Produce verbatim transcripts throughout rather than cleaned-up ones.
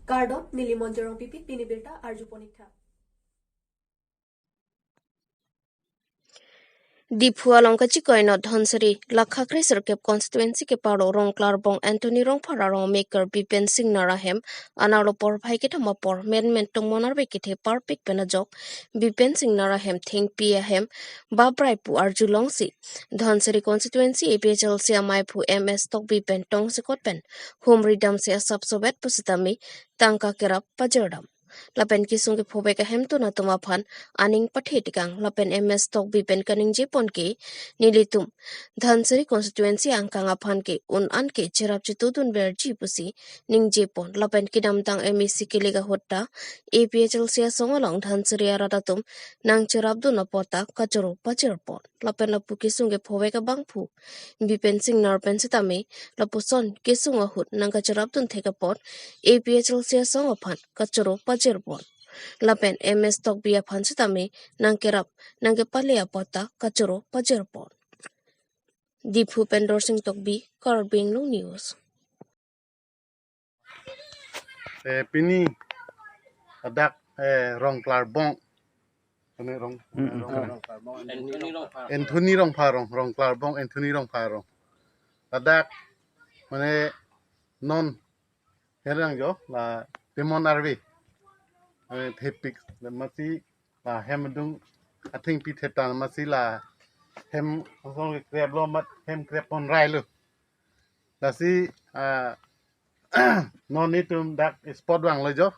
Kardom, neli Monjorong Pipit, pini birta arju ponik tha. Diphu along kachikoinot Dhansiri, lakha kre sirkep constituency keparo Rongklarbong Anthony Rongphar arong mekar Bipen Singnar ahem, anerlo porphai kethom apor, menmen tongmon arve kethe parpik pen ajok, Bipen Singnar ahem thengpi ahem, babrai pu arjulongsi, Dhansiri constituency A P H L C amaiphu M S Tokbi pen tongsekot pen, humri damsi asap sovet pusitame, tangka kerap pajirdam. Lapen kesung kephovek ahemtun atum aphan aning pathe tekang lapen M S Tokbi pen kaningje pon ke nelitum Dhansiri constituency angkang aphan ke un an ke cherap chetudun verji pusi ningje pon lapen kedamtang M A C kelik ahut ta A P H L C asong along Dhansiri arat atum nangcherapdun apot ta kachoro pajir pon. Lapen lapu kesung kephovek abangphu Bipen Singnar pen sitame lapuson kesung ahut nangkacherapdun thek apot A P H L C asong aphan kachoro pajir pon. Lapen M S Tokbi aphan sitame nangkerap nangkepale apot ta kachoro pajir pon. Diphu pen Dorsing Tokbi, Karbi Anglong News. Eh, pini ladak, eh, Rongklarbong. Pini Rong, Mm, mm, Rong, mm. Anthony Rongphar. Anthony Rongphar arong, Rongklarbong Anthony Rongphar arong. Ladak mane non herang jo la temon arve. Eh, thepik la masi la hem adung athengpi theptan masi la hem asong kreplo mat hem krep pon railo. Lasi, ah, non netum dak spot vanglo jo.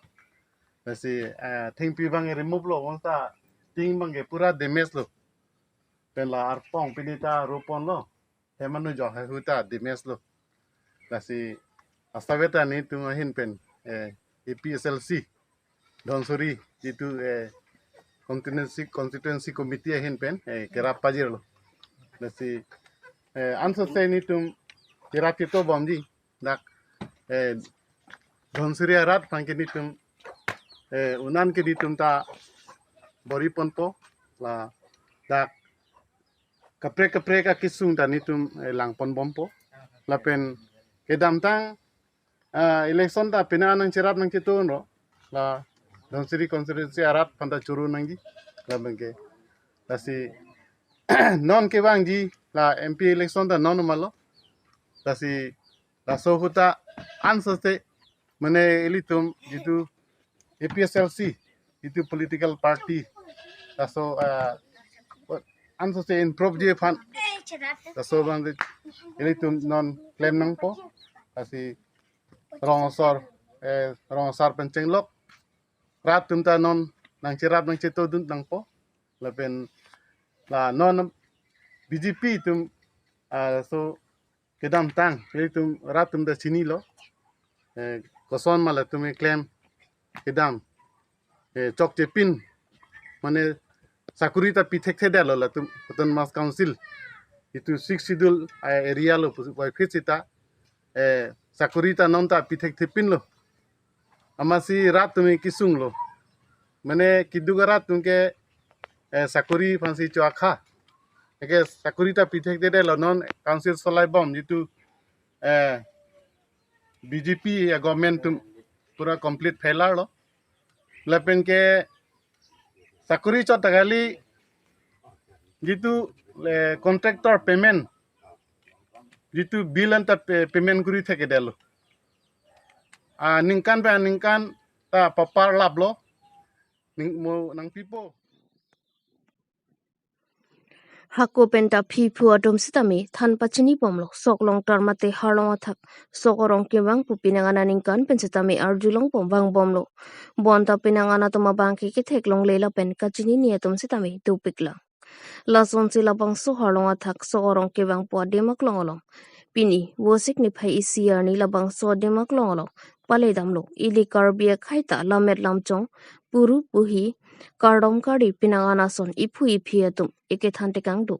Lasi, ah, thengpi abang remove lo, bangso ting abang ke pura damage lo. Pen la arpong pini ta ro ponlo. Hem anu jo he hu ta damage lo. Lasi asave ta netum ahin pen, eh, A P H L C Dhansiri jitu, eh, constituency, constituency committee ahin pen, eh, kerap pajirlo. Lasi, eh, ansose netum kerap chetobomji dak, eh, Dhansiri arat aphan ke netum, eh, un an ke netum ta bor-i ponpo ladak kaprek kaprek akesung ta netum, eh, lang ponbompo. Lapen kedamtang, ah, election ta pini nangcherap nangchetunro la Dhansiri constituency arat aphan ta choro nangji. Lapen ke lasi non kevangji la M P election ta non malo. Lasi laso ahut ta ansose mane ilitum jitu A P H L C jitu political party laso, ah, ansose improve ji aphan laso abang ilitum non klem nangpo. Lasi rong asor, eh, rong asar pen chenglok rat atum ta non nangcherap nangchetodun nangpo. Lapen la non B J P atum, ah, so kedamtang ilitum rat atum ta chinilo. Eh, koson ma latum keklem kedam, eh, chokche pin mane sakuri ta pi thekthedetlo latum Autonomous Council jitu Sixth Schedule, eh, area lo pusi puvoiphit sita, eh, sakuri ta non ta pi thekthepinlo. Amatsi rat atum kesunglo. Mane keduk arat atum ke, eh, sakuri aphansi cho-akha. Eke sakuri ta pi thekthedetlo, non council solaibom jitu, eh, B J P a-government atum pura complete failure lo. Lapen ke sakuri chot ta kali jitu, eh, contractor payment jitu bill anta pe-, payment kuri thekthedetlo. Ah, ningkan pe ningkan ta papar laplo. Ning mo nangpipo. Hako pen ta phiphu atum sitame than pachinibomlo, sok longtar mate harlong athak sok arong kevang pu penang an aningkan pen sitame arjulongbom vangbomlo. Bonta penang an atum abang ke ketheklongle lapen kachinine atum sitame dopiklang. Lasonsi labangso harlong athak sok arong kevang pu adim aklong along pini Vosik niphai isi arni labangso adim aklong along paledamlo. Ili Karbi akhei ta lammet lamchong, puru puhi, kardom kari penang an ason iphu iphi atum ekethan tekang do.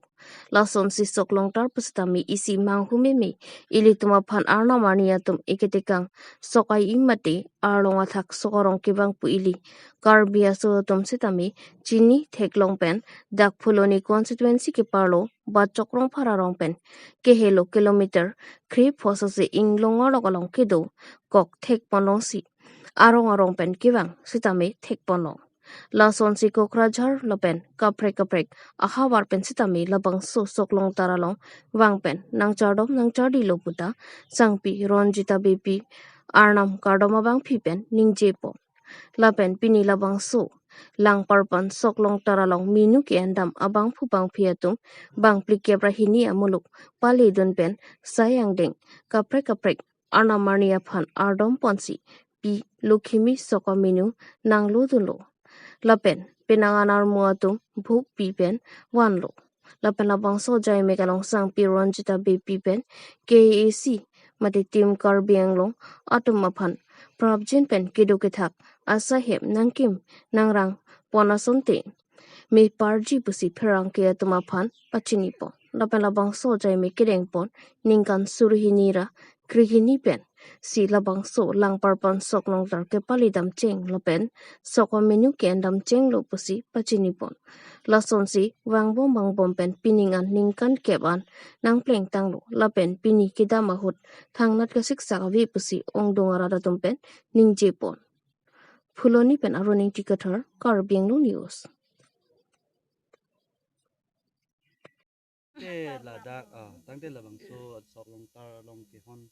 Lasonsi sok longtar pusitame isi manghu meme ilitum aphan arnam arni atum eketekang sok ai-i mate arlong athak sok arong kevang pu ili Karbi aso atum sitame chini theklong pen dak Phuloni constituency keparlo Bachok Rongphar arong pen kehelo kilometer kre phosose inglong arlok along kedo kok thekponlongsi arong arong pen kevang sitame thekponlong. Lasonsi Kokrajhar lapen kaprek kaprek ahavar pen sitame labangso Soklongtar along vang pen nangchardom nangchardilo puta Sangpi Ranjita Beypi Arnam kardom abangphi pen ningjepon. Lapen pini labangso Langparpan Soklongtar along minu ke-endam abangphu bangphi atum bang phlikep ra hini amuluk paledun pen sai angdeng kaprek kaprek arnam arni aphan ardomponsi Pi Lokhimi sok aminu nanglodunlo. Lapen penang an armu atum bhuk pi pen vanlo. Lapen labangso ajaimek along Sangpi Ranjita Beypi pen K A A C mate Team Karbi Anglong atum aphan prapjin pen kedo kethak asai hem nangkim nangrangpon asonte meparji pusi pherangke atum aphan pachinipon. Lapen labangso ajaimek kedengpon ningkan suri hini ra krehini pensi labangso Langparpan Soklongtar kepaledam cheng lapen sok aminu ke-endam chenglo pusi pachinipon. Lasonsi vangbom vangbom pen pining an ningkan kep an nangplengtanglo lapen pini kedam ahut thangnat kasiksak ave pusi ongdung arat atum pen ningjepon. Phuloni pen Arun Ingti Kathar, Karbi Anglong News. Te ladak, ah, tangte labangso Soklongtar along kehon,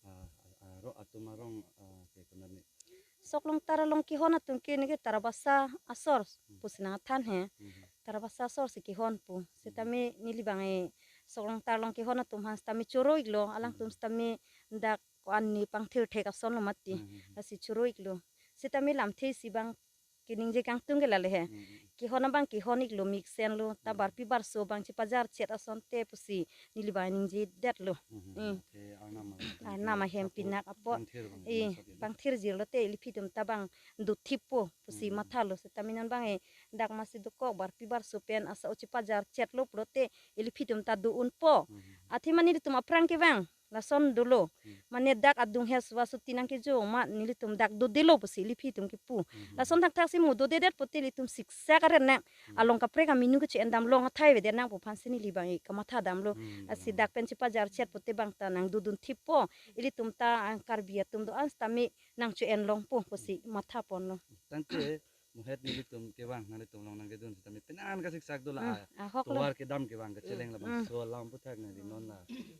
ah, ah, aro atum arong, ah, ke konatne. Soklongtar along kehon atum ke neke Tarabasa asor Hmm. pusi nangthan he. Hmm. Tarabasa asor si kehon pu. Sitame neli bang e Soklongtar along kehon atum aphan sitame choro-iklo, alangtum Hmm. sitame dak ko-an ni pangthir thek asonlo mati. Hmm. Lasi choro-iklo. Sitame lamthe si bang keningje kangtung ke lale he. Hmm. Kehon abang kehon-iklo miksen lo, ta Hmm. barpi barso bang chepajar chet asonte pusi neli bang ningjedetlo. Hmm. Hmm. Te Arnam ahem Arnam ahem pinak apot. Pangthir bang Eh, masok ya. Pangthirjirlo te iliphi atum ta bang dothippo pusi Hmm. mathalo sitame non bang e dak masi dokok barpi barso pen asa o chepajar chetlo pulote iliphi atum ta do-unpo. Hmm. Athema nelitum aphrang kevang lason dolo. Hmm. Mane dak adung he suva suti nangkejo ma nelitum dak dodelo pusi iliphi atum kepu. Hmm. Lason thakthak si mo dodedet pote ilitum siksak aret nang. Hmm. Along kaprek aminu keche-endam long athai avedet nang pu aphansi neli bang e kamathadamlo. Hmm. Lasi dak pen chepajar chet pote bang ta nangdodunthippo. Ilitum ta, ah, Karbi atum do-an sitame nangche-en longpo pusi mathaponlo. Tangte mohet nelitum kevang nanglitum along nangkedun sitame penang kasiksak dola Hmm, ah, ahoklo. Tovar kedam kevang kacheleng Hmm, labang hmm. so alam aphuthak nangli non la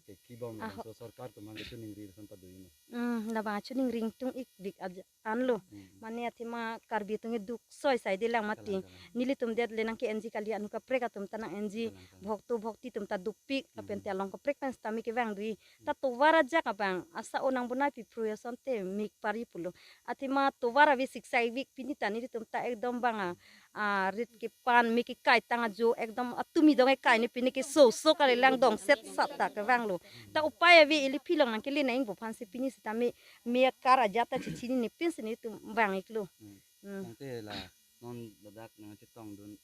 ke kibom Ahok. labangso sorkar atum aphan kachiningri lason pado-iknon. Hmm, labang chiningri ingtung-ik dik aja anlo. Hmm. Mane athema Karbi atum ke duk soi sai de lang mati. Kalang, kalang. Nelitum det le nangke-enji kali anut kaprek atum ta nang-enji. Kalang, kalang. Bhokto bhokti atum ta dopik lapen Hmm. te along kaprek pen sitame kevang dui. Ta Hmm. tovar ajak abang asa o nangbonai piphrui asonte mik pari pulo. Athema tovar ave siksak-ik pini ta nelitum ta ekdom bang a, Hmm. a rit kepan mik kekai tang ajo ekdom atumi dong ekai ni pini ke so so kali lang dong set sat ta kevanglo. Ta upai ave iliphi along nangkele nang-ingpo aphansi pini sitame me akar ajat ta chechinine pensi nelitum vang-iklo. Hmm. Hmm. Tangte la non ladak nangchetongdun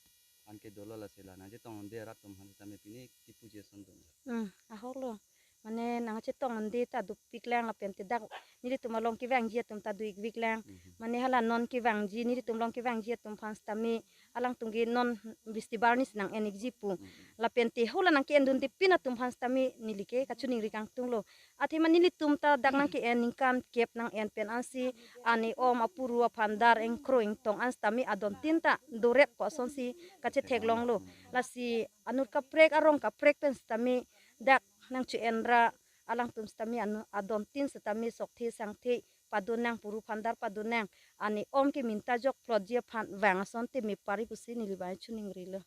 an ke dolo lasi la nangchetongdunde arat atum aphan sitame pini kipuji asondun. Hmm, ahoklo. Mane nangchetongdunde ta dopik lang lapen te dak nelitum along kevangji atum ta do-ik-ik lang. Mhm. Mane hala non kevangji nelitum along kevangji atum aphan sitame alangtum ke non bisti barni si nang-en-ikji pu. Mhm. Lapen te hala nangke-endunde pin atum aphan sitame neli ke kachiningri kangtunglo. Athema nelitum ta dak nangke-en ningkan kep nang-en pen ansi ani om apuru aphandar ingkro ingtong an sitame adontin ta doretpo asonsi kachetheklonglo. Lasi anut kaprek arong kaprek pen sitame dak nangche-en ra alangtum sitame anu adontin sitame sokthe sangthe padun nang puru phandar padun nang ani om ke minta jok plotji aphan vang asonte me pari pusi neli bang chiningrilo.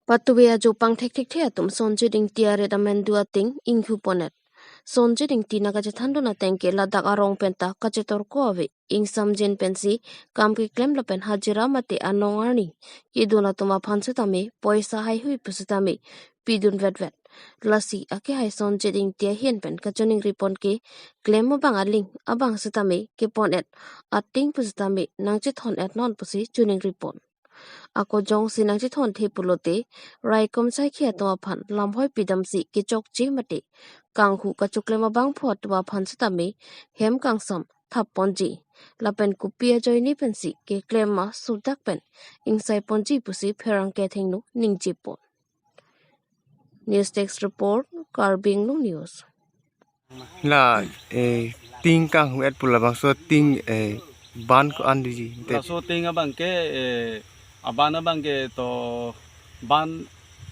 Patuve ajo pangthek thekthe atum Sonjit Ingti arit amendu ateng inghuponet. Sonjit Ingti nangkachethandun ateng ke ladak arong penta kachetorko ave. Ingsamjin pensi kam keklem lapen hajira mate anong arni kedun atum aphan sitame poisa haihui pusitame pidun vetvet. Lasi akehai Sonjit Ingti ahin pen kachiningripon ke klem abang aling abang sitame keponet ating pusitame nangchethon-etnon pusi chiningripon. Ako jongsi nangchethonthe pulote raikom saikhi atum aphan lamhoi pidamsi kechokche mate kanghu kachoklem abangphu atum aphan sitame hem kangsam thapponji. Lapen kopi ajoine pensi keklem ma sudak pen ingsaiponji pusi pherangke athengno ningjepon. News Desk Report, Karbi Anglong News. La, eh, ting kanghu-et pu labangso ting, eh, ban ko-an doji, te. Laso ting abang ke, eh, aban abang ke to ban,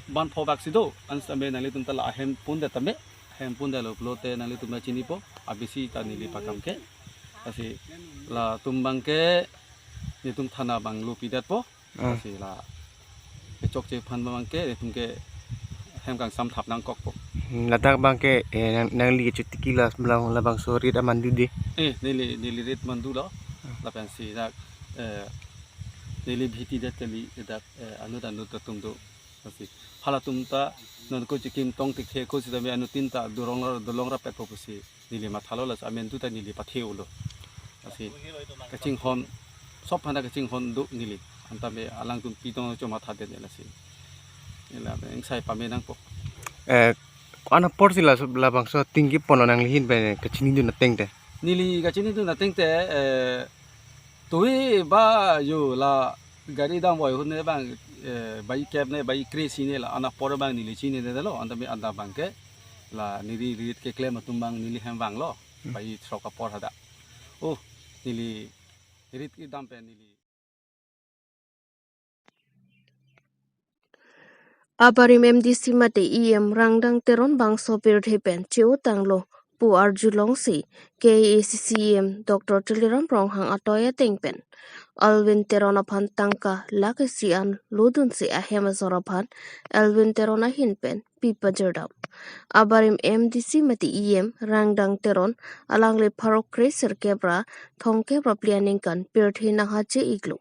ban pho bak si do, ansi tame nanglitum ta la ahem pundet tame, ahem pundetlo pulote nanglitum ta chinipo, abisi ta neli pakam ke. Lasi latum abang ke, netum thana abang lo pidetpo. Ah. Lasi la kechokche aphan abang ke, netum ke hem kangsam thap nangkokpo. Hmm, ladak abang ke, eh, nang, nangli kechotiki la, la, labangso rit aman dode. Eh, neli, neli rit aman dolo. Ah. Lapensi dak, eh, neli bhitidet kali, dak, eh, anut anut atum do. Lasi halatum ta non ko chikim tong tikhe ko sitame anuttin ta dolong ra, dolong rapetpo pusi neli mathalo, lasi amen tu ta neli pathe-olo. Lasi kachinghon, sop hana kachinghon do neli. Antame alangtum pitong chomathadet ne lasi. Neli la ingsai pame nangpo. Eh, ko-an aporsi la, labangso ting keponlo nangli ahin pen kachinidun ateng te? Neli kachinidun ateng te, eh, tui ba yo la gari damboi ahut ne abang, eh, bai kep ne bai kre-isi ne la an apor abang neli chininedetlo, antame adap abang ke la neli rit keklem atum abang neli hem vanglo, hmm, bai throk apor hadak. Oh, neli rit kedam pen neli. Abarim M D C mate E M Rangdang Teron bangso pirthe pen chi-otanglo pu arjulongsi K A A C C E M Doctor Tuliram Ronghang atoi ateng pen Alvin Teron aphan tangka lakh isi an lodunsi ahem asor aphan Alvin Teron ahin pen pi pajirdam. Abarim M D C mate E M Rangdang Teron alangli pharo kre sirkep ra thomkep ra phli aningkan pirthe nanghache-iklo.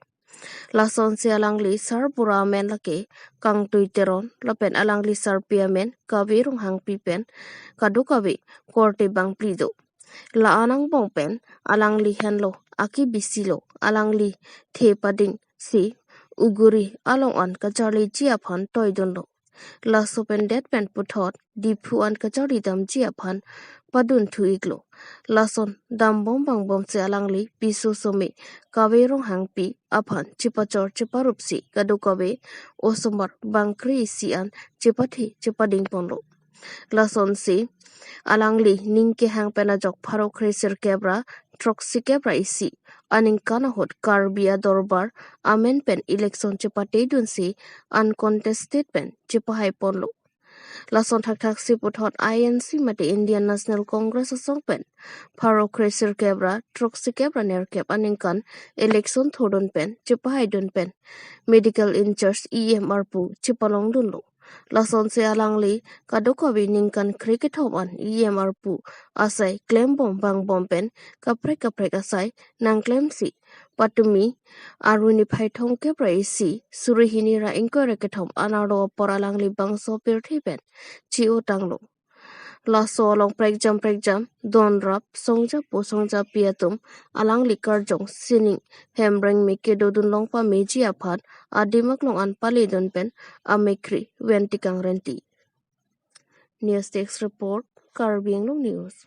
Lasonsi alangli sarbura amen lake Kangtui Teron lapen alangli sarpi amen Kave Ronghangpi pen kadokave korte bangphli do. La-an angbong pen alangli henlo, akebisi lo, alangli the padingsi Uguri along an kacharliji aphan toidunlo. Laso pen det pen puthot Diphu an kacharlidamji aphan padunthu-iklo. Lason dambom bangbomsi alangli piso some Kave Ronghangpi aphan chipachor chiparupsi kadokave osomar bang kre-isi an chipathe chipadingponlo. Lasonsi alangli ning kehang pen ajok pharo kre sirkep ra throksikep ra isi aningkan ahut Karbi adorbar amen pen election chipatedunsi uncontested pen chipahaiponlo. Lason thakthaksi puthot I N C mate Indian National Congress asong pen pharo kre sirkep ra throksikep ra nerkep aningkan election thurdun pen chipahaidun pen medical in-charge E M arpu chipalongdunlo. Lasonsi alangli kadokave ningkan kre kethom an E M arpu asai klembom bangbom pen kaprek kaprek asai nangklemsi patumi arni phai thomkep ra isi suri hini ra ingkoi ra kethom anarlo apor alangli bangso pirthe pen chi-otanglo. Laso along prekjam prekjam donrap songjapo songjapi atum alangli karjong sining hemreng me kedodun long pameji aphan adim aklong an paledun pen amekri venti kangrenti. News Desk Report, Karbi Anglong News.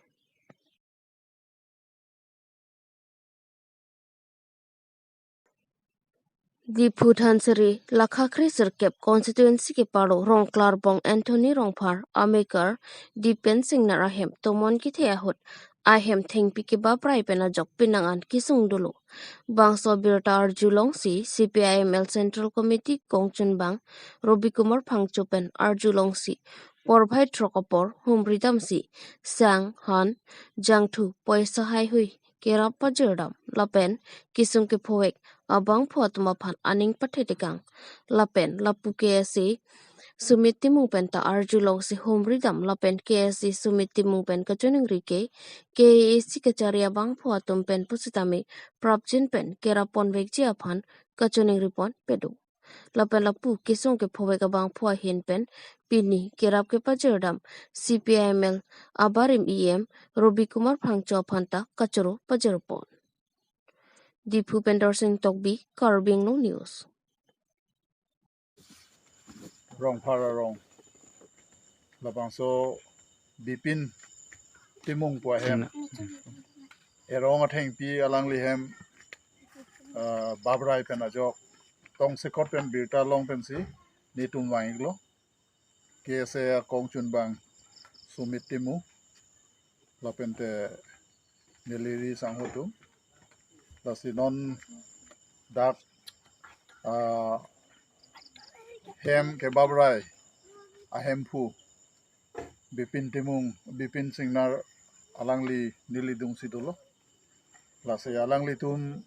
Diphu Dhansiri lakha kre sirkep constituency kepado Rongklarbong Anthony Rongphar amekar Dipen Singnar ahem tomon kethe ahut ahem thengpi kebabrai pen ajok penang an kesung dolo. Bangso abirta arjulongsi C P I M L Central Committee kongchunbang Robi Kumar Phangcho pen arjulongsi porphai throk apor humridamsi sang, han, jangthu, poisa haihui kerap pajirdam lapen kesung kephovek abangphu atum aphan aning pathetekang lapen lapu K S A Sumit Timung pen ta arjulongsi humridam lapen K S A Sumit Timung pen kachiningri ke K A A C kachari abangphu atum pen pusitame prapjin pen kerap ponvekji aphan kachiningri ponpedo. Lapen lapu kesung kephovek abangphu ahin pen pini kerap kepajirdam C P I M L abarim E M Robi Kumar Phangcho aphan ta kachoro pajirpon. Diphu pen Dorsing Tokbi, Karbi Anglong News. Rongphar arong labangso Bipin Timung pu ahem. Erong athengpi alangli hem, ah, babrai pen ajok tongsekot pen birta long pensi netum vang-iklo. K S A akongchunbang Sumit Timung. lapente neli ri sangho atum. Lasi non dak, ah, hem kebabrai ahemphu Bipin Timung, Bipin Singnar alangli neli dungsi dolo. Lasi alanglitum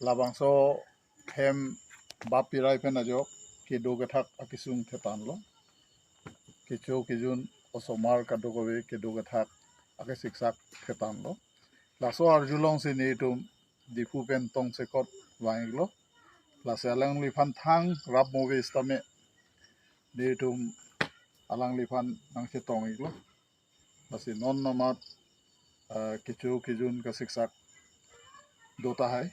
labangso hem bap pirai pen ajok kedo kethak akesung thetanlo. Kecho kejun osomar kadokave kedo kethak akesiksak thetanlo. Laso arjulongsi netum Diphu pen tongsekot vang-iklo. Lasi alangliphan thang rap move sitame netum alangliphan nangchetong-iklo. Lasi non namat, ah, kecho kejun kasiksak do tahai.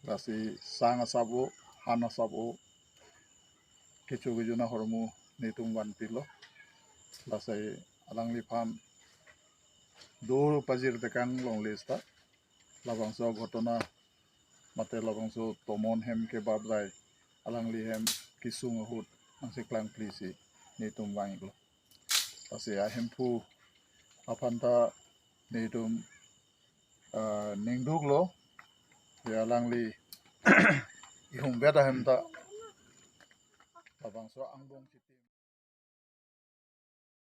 Lasi sang asap-o, han asap-o, kecho kejun ahormu netum vanpilo. Lasi alangliphan do pajir tekang longle seta labangso ghotona mate labangso tomon hem kebabrai alangli hem kesung ahut nangcheklangplisi netum vang-iklo. Lasi ahemphu aphan ta netum, ah, ningduklo, ya alangli ihumvet ahem ta labangso angbong chitim.